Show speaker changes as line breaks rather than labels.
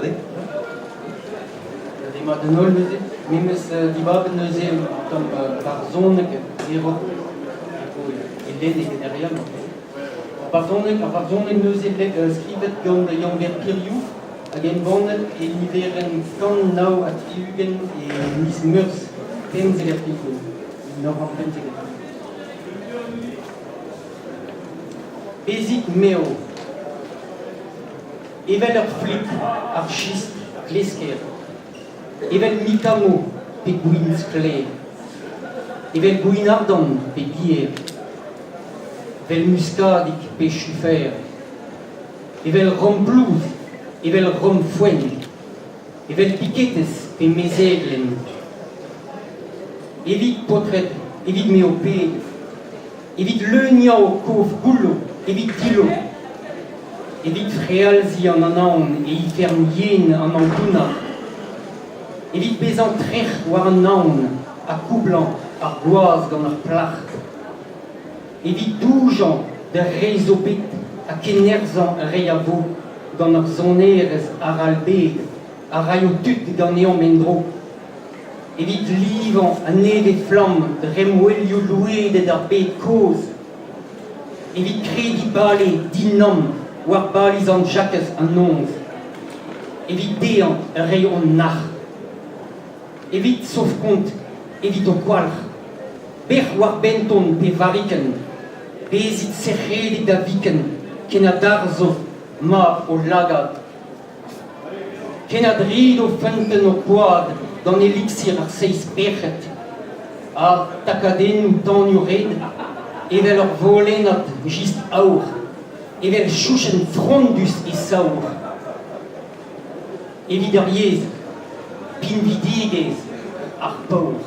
Allez.
Demat an holl neuze. Me 'm eus dibabet neuze un tamm barzhoneg hero e lenneg en Ariel. Ar barzhoneg, ar barzhoneg neuze skrivet gant Yann-Ber Piriou hag embannet e niverenn 169 e miz Meurzh 75, 1975. Bezit mev. Evel ur flik, ar chistr glesker. Evel mikamo pe gwin sklaer. Evel gwin-ardant pe bier. Evel muskadig pe chufer. Evel rom-plouz, evel rom-foenn. Evel piketez pe mezeglenn. Evit paotred, evit me ho ped, evit leuniañ ho kof goullo, evit dillo, evit frealziñ an anaon e ifern yen an ankounac'h, evit bezañ trec'h war an naon ha koublañ ar gwaz gant ar plac'h, evit doujañ d'ar re zo bet ha kennerzhañ ar re a vo gant ar sonerezh arall-bed a raio tud ganeomp en-dro. Evit livañ a-nevez-flamm dremmwelioù louedet ar bed kozh, evit krediñ bale dinamm war bali Sant-Jakez an noz, evit dezhañ reiñ hon nac'h, evit sof-kont, evit ho kwalc'h, bec'h war benton pe varrikenn, bezit sec'hedet da viken ken a darzho mab ho lagad. Ken a drido feunteun ho kwad gant eliksir ar seizh pec'hed ha takadennoù tanioù-red evel ur volennad jistr aour, evel chouchenn frondus e saour. Evit ur yezh, pinvidigezh ar paour.